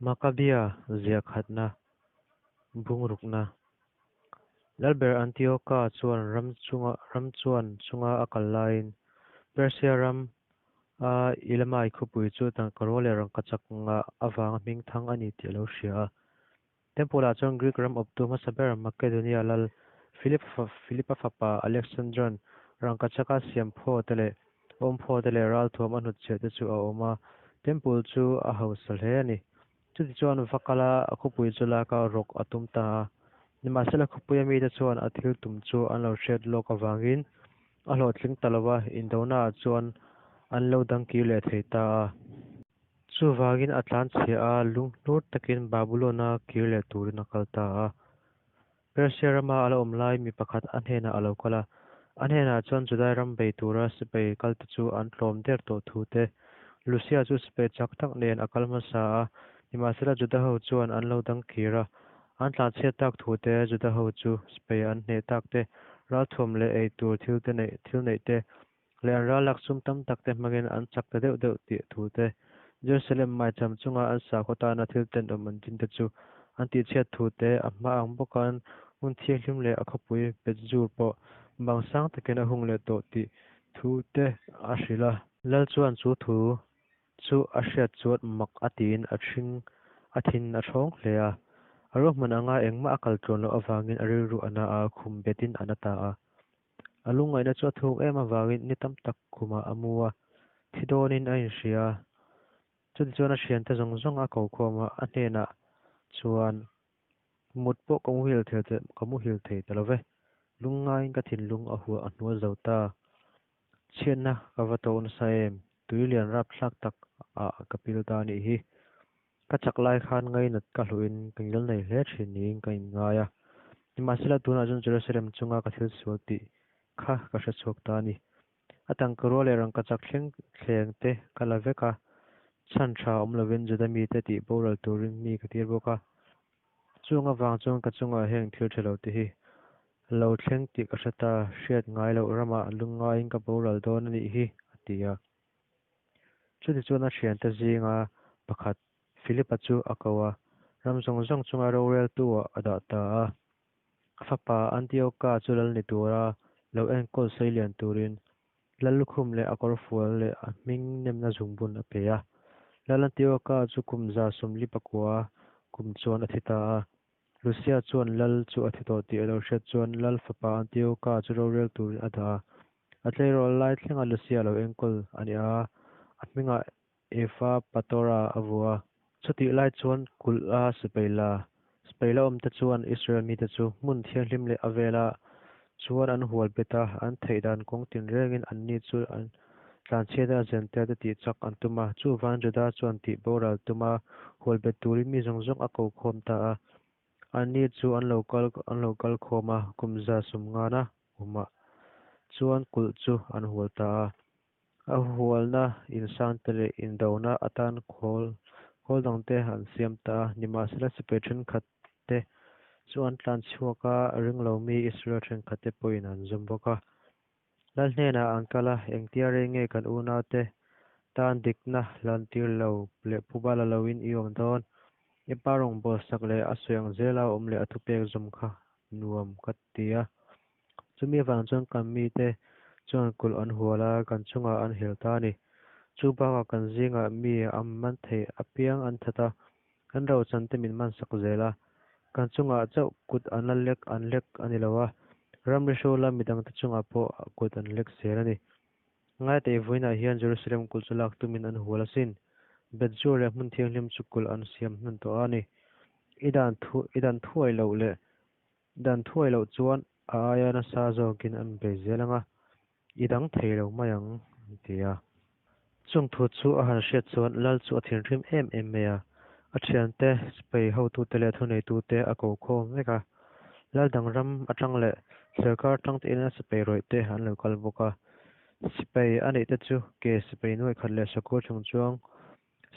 Makabia ziah khatna, bung rukna. Lalber Antioka chuan ram chunga ram chuan chunga a kal laiin Persia ram a Elamite khawpui chu tangkarua leh rangkachak ngah avanga hmingthang a ni tih a lo hria a. Temple-ah chuan Greek ram awptu hmasa ber Makedonia lal Philip-a fapa Alexandran rangkachaka siam phaw te leh awmphaw te leh ralthuam a hnutchhiah te chu a awm a, Temple chu a hausa hle a ni. Chutichuan va kal a, a khawpui chu lak a rawk a tum ta a. Nimahsela khawpuia mite chuan a thil tum chu an lo hriat lawk avangin a hlawhtling ta lo va, indonaah chuan an lo dang kir leh thei ta a. Chuvangin a tlanchhia a, lunghnur takin Babulon-a kir leh turin a kal ta a. Persia rama a la awm lai mi pakhat a hnenah a lo kal a, a hnenah chuan Judai ram bei tura sipai kalte chu an tlawm der tawh thu te, Lusia chu sipai chak tak nen a kal hmasa a, nimahsela Juda ho chuan an lo dang kir a, an tlanchhiat tak thu te, Juda ho chu sipai an hneh tak te, ralthuam leh ei tur thil te neih thil neih te leh an rallak sum tam tak te hmangin an chak ta deuh deuh tih thu te, Jerusalem maicham chunga an sakhaw tana thil tenawm an din te chu an tihchhiat thu te, a hma ang bawkan hmun thianghlim leh a khawpui Bethzur pawh bang sang takin a hung leh tawh tih thu te a hrilh a. Lal chuan chu thu chu a hriat chuan mak a tiin a ṭhing a thin a ṭhawng hle a. A ruahman anga engmah a kal tluan loh avangin a rilru a na a, khum betin a na ta a. A lungngaihna chu a thuk em avangin ni tam tak khumah a mu a, thi dawnin a inhria a. Chutichuan a thiante zawng zawng a ko khawm a, a hnenah chuan, Mut pawh ka muhil thei ka muhil thei ta lo ve, lungngaiin ka thinlung a huah a hnual zo ta. Chhiatna ka va to nasa em, tui lian rapthlak tak ah ka pil ta anih hi. Ka chak lai khan ngainat ka hluhin ka ngil nei hle thin niin ka inngai a. Nimahsela tunah chuan Jerusalem chunga ka thil sual tih kha ka hre chhuak ta a ni. A tangkarua leh rangkachak thleng thleng te ka la vek a, chhan tha awm lovin Juda mite tih boral turin mi ka tir bawk a. Chung avang chuan ka chungah heng thil tha lo te hi lo thleng tih ka hre ta, hriat ngai loh ramah lungngaiin ka boral dawn a nih hi, a ti a. Chutichuan a thiante zinga pakhat Philipa chu a ko a, ram zawng zawng chunga roreltu-ah a dah ta a. A fapa Antioka chu lal ni tura lo enkawl sei lian turin lal lukhum leh a kawrfual leh a hming nemna zungbun a pe a. Lal Antioka chu kum 74 kum chuan a thi ta a. Lusia chuan lal chu a thi tawh tih a lo hriat chuan lal fapa Antioka chu rorel turin a dah a. A tleirawl lai thlenga Lucia lo enkawl a ni a, a hmingah Eva Patora a vuah a. Chutih lai chuan kulh a sipai la, sipai la awmte chuan Israel mite chu hmun thianghlim leh a vela chuan an hual bet a, an theih dan kawng tinrengin anni chu an tlanchhiat a, Zentail te tih chak an tum a. Chuvan Juda chuan tih boral tuma hual bet turin mi zawng zawng a ko khawm ta a. Anni chu an lo kal an lo kal khawm a, kum 150 humah chuan kulh chu an hual ta a. A hualna insangte leh indona atan khawl khawl dangte an siam ta a, nimahsela sipai thenkhat te chu an tlan chhuak a, ringlo mi Israel thenkhat te pawhin an zawm bawk a. Lal hnenah an kal a, engtia rei nge kan unaute tan dikna hlantir lo leh phuba la loin i awm dawn? I pa rawngbawlsak leh a sawi ang zela awm leh a thupek zawm kha nuam ka ti a. Chumi avang chuan kan mite chuan kulh an hual a, kan chungah an hel ta a ni. Chu bakah kan zingah mi a man theih apiang an that a, kan rochan te min mansak zel a. Kan chungah chauh kut an la lek an lek a ni lo a, ramri hrula midangte chungah pawh kut an lek zel a ni. Ngaiteih vawiinah hian Jerusalem kulh chu lak tumin an hual asin. Bethzur leh hmun thianghlim chu kulh an siam hnan tawh a ni. I dan thu i dan thuai loh leh Dan thuai loh chuan a aia nasa zawkin an bei zel ang a, i dang thei lo mai ang, an ti a. Chung thu chu a han hriat chuan Lal chu a thinrim em em mai a, a thiante, sipai hotute leh thuneitute a ko khawm vek a. Lal dang ram atang leh thlerkar atang te in a sipai rawih te an lo kal bawk a. Sipai a neih te chu ke sipai nuai khat leh sakawr chung chuang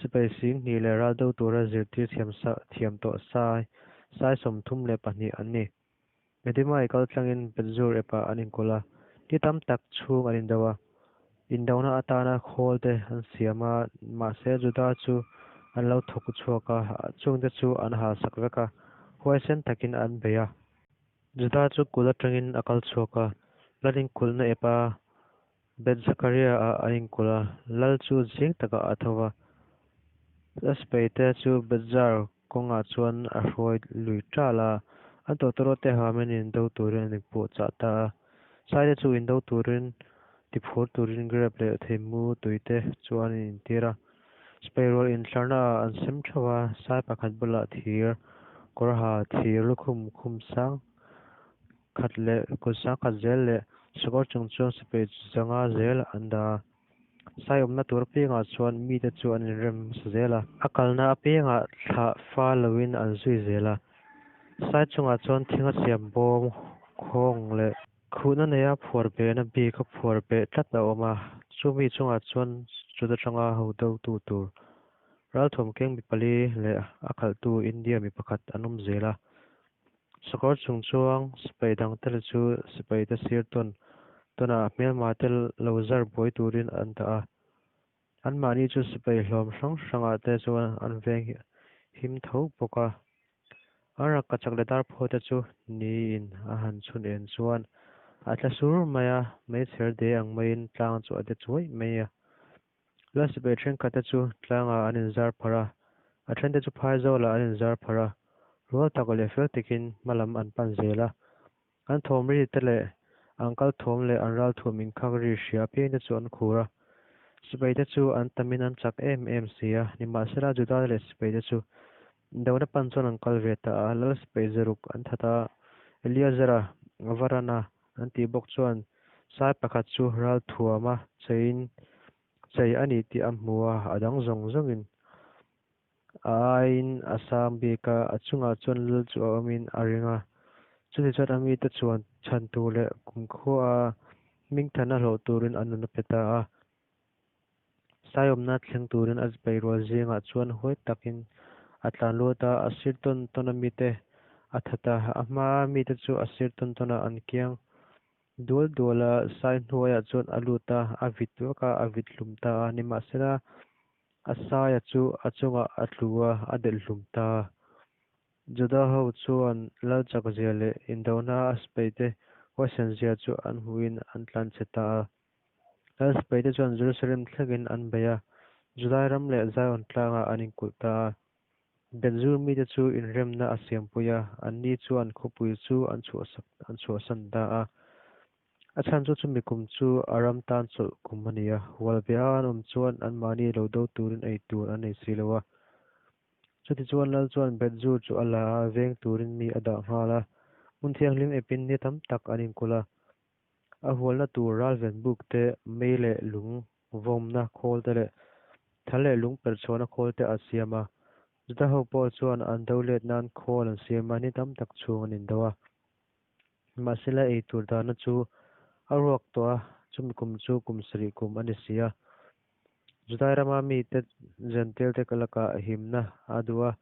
Sipai 2000 leh ral do tura zirtir thiam sa thiam tawh sai sai 32 an ni. Medimai kal tlangin Bethzur epah an inkawl a, ni tam tak chhung an indo a. Indona atana khawl te an siam a, mahse Juda chu an lo thawk chhuak a, chungte chu an halsak vek a, huaisen takin an bei a. Juda chu kulh atangin a kal chhuak a, lal inkulhna epa Beth-zakaria-ah an inkulh a. Lal chu zing takah a tho va, a sipaite chu Beth-zar kawngah chuan a hruai lui ṭal a, an tawtawrawte hamin indo turin an inpuahchah ta a. Saite chu indo turin tiphur turin grep leh theimu tuite chu an intir a. Sipai rual inthlarnaah an sem theuh a, sai pakhat bulah thir kawr ha, thir lukhum khum sang khat leh kut sang khat zel leh sakawr chung chuang sipai 500 zel an dah a. Sai awmna tur apiangah chuan mite chu an inrem hmasa zel a. A kalna apiangah thlah fal loin an zui zel a. Sai chungah chuan thinga siam bawm khawng leh khuhna neia phuar behna bik a phuar beh tlat a awm a. Chumi chungah chuan chut atanga ho dotu tur ralthuam keng mi pali leh a khalhtu India mi pakhat an awm zel a. Sakawr chung chuang sipai dangte chu sipaite sir tawn tawnah hmelmate lo zar buai turin an dah a. Anmahni chu sipai hlawm hrang hrangah te chuan an veng him tho bawk a. An rangkachak leh darphaw te chu niin a han chhun en chuan a tla sur mai a, meichher de ang maiin tlang chu a de chuai mai a. Lal sipai thenkhat te chu tlangah an inzar pharh a, a thente chu phaizawlah an inzar pharh a, rual tak leh fel takin hma lam an pan zel a. An thawm ri te leh an kal thawm leh an ralthuam inkhak ri hria apiang te chu an khur a. Sipai te chu an tamin an chak em em si a, nimahsela Juda leh sipai te chu indona pan chuan an kal ve ta a, lal sipai zaruk an that a, Eliazara, Varana an tih bawk chuan sai pakhat chu ralthuama cheiin chei a ni tih a hmu a, a dang zawng zawngin a aiin a sang bik a, a chungah chuan lal chu a awmin a ring a. Chutichuan a mite chuan chhan tur leh kumkhua hmingthana hlawh turin a nun a pe ta a. Saiawmna thleng turin a sipai rual zingah chuan huai takin a tlan lut a, a sir tawn tawn a mite a that a, a hmaa mite chu a sir tawn tawnah an kiang dual dual a, sai hnuaiah chuan a lut a, a vit vak a, a vit hlum ta a, nimahsela a saia chu a chungah a tlu a, a delh hlum ta a. Juda ho chuan lal chakzia leh indona a sipaite huaisenzia chu an hmuhin an tlanchhe ta a. Lal sipaite chuan Jerusalem thlengin an bei a, Judai ram leh Zion tlangah an inkulh ta a. Beth-zur mite chu inremna a siampui a, anni chuan khawpui chu an chhuahsan ta a. A chhan chu chumi kum chu a ram tan chawlh kum a ni a, hualbeh a an awm chuan anmahni lo do turin ei tur an nei si lo a. Chutichuan Lal chuan Beth-zur chu a la a, veng turin mi a dah nghal a, hmun thianghlim epin ni tam tak an inkulh a. A hualna tur ralven buk te, mei leh lung vawmna khawl te leh thal leh lung perh chhuahna khawl te a siam a. Juda ho pawh chuan an do let nan khawl an siam a, ni tam tak chhung an indo a. Nimahsela ei tur dahna chu a ruak tawh a, chumi kum chu kum sarih kum a ni si a. Judai rama mite Jentail te lakah himna a duh a,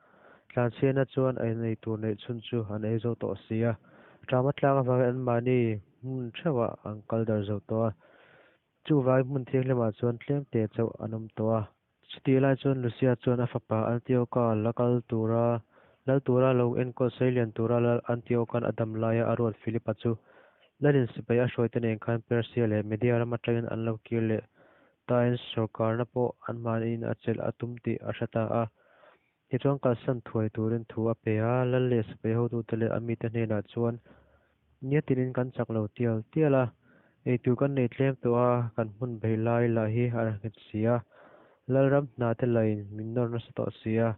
tlanchhiatna chuan a inei tur neih chhun chu an ei zo tawh si a. Ṭama tlang avangin anmahni hmun theuhah an kal dar zo tawh a, chuvangin hmun thianghlimah chuan tlemte chauh an awm tawh a. Chutih lai chuan Lucia chuan a fapa Antioch-a la kal tura lal tura lo enkawl seilian tura lal Antioch-a'n a dam laia a ruat Philip-a chu lalin sipai a hruaite nen khan Persia leh Media ram atangin an lo kir leh tain sawrkarna pawh anmahniin a chelh a tum tih a hre ta a. Tichuan kalsan thuai turin thu a pe a, lal leh sipai hotute leh a mite hnenah chuan, Nia tinin kan chak lo tial tial a, eitur kan nei tlem tawh a, kan hmun beih lai lah hi a nghet si a, lalram hna te lain min nawr nasa tawh si a,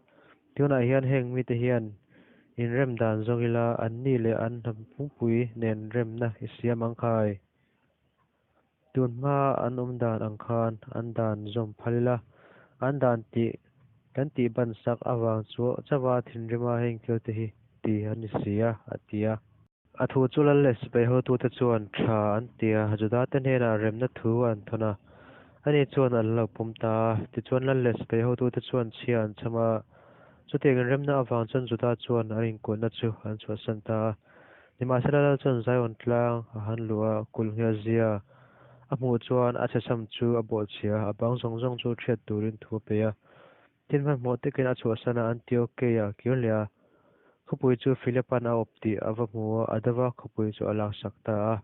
tunah hian heng mite hian inrem dan zawng ila anni leh an hnam pungpui nen remna i siam ang khai. Tun hma an awm dan ang khan an dan zawm phal ila, an dan tih kan tih ban sak avang chauha thinrima heng thil te hi ti a ni si a, a ti a. A thu chu lal leh sipai hotute chuan tha an ti a, Juda te hnenah remna thu an thawn a, ani chuan an lo pawm ta a. Tichuan lal leh sipai hotute chuan chhia an chham a, chutiangin remna avang chuan Juda chuan an inkulhna chu an chhuahsan ta a. Nimahsela Lal chuan Zion tlang a han luh a, kulh nghel zia a hmuh chuan a chhechham chu a bawhchhia a, a bang zawng zawng chu ṭhiat turin thu a pe a. Tin, hmanhmawh takin a chhuahsan a, Antiokei-ah a kir leh a. Khawpui chu Philipan a awp tih a va hmu a, a do va, khawpui chu a laksak ta a.